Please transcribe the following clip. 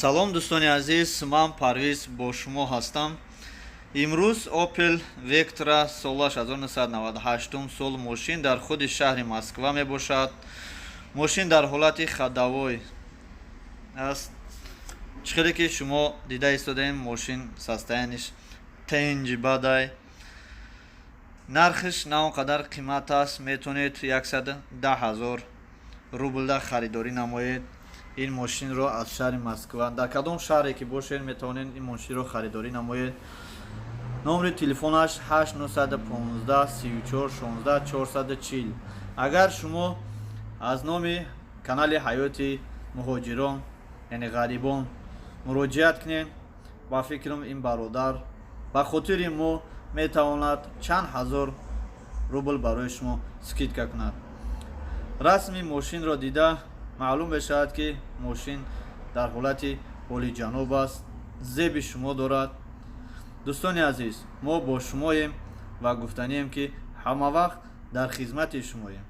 Салом, дӯстони азиз, ман Парвиз бо шумо ҳастам. Имрӯз Opel Vectra солаш 1998 сол, мошин дар худи шаҳри Москва мебошад. Мошин дар ҳолати ходовой аст. Чӣ хеле ки шумо дида истодаем, мошин состояние ш тенҷи бадай, нархш на он қадар қимат аст. Метавонед 110 000 рублда харидорӣ намоед ин мошинро аз шаҳри Москва. Дар кадом шаҳре ки бошед, метавонед ин мошинро харидорӣ намоед. Номери телефонаш 8915 34 16 440. Агар шумо аз номи канали Ҳаёти муҳоҷирон, яъне ғарибон, муроҷиат кунед, ба фикрам, ин бародар ба хотири мо метавонад чанд ҳазор рубл барои шумо скидка кунад. Расми мошинро дида маълум мешавад, ки мошин дар ҳолати олиҷаноб аст, зеби шумо дорад. Дӯстони азиз, мо бо шумоем ва гуфтанием, ки ҳама вақт дар хизмати шумоем.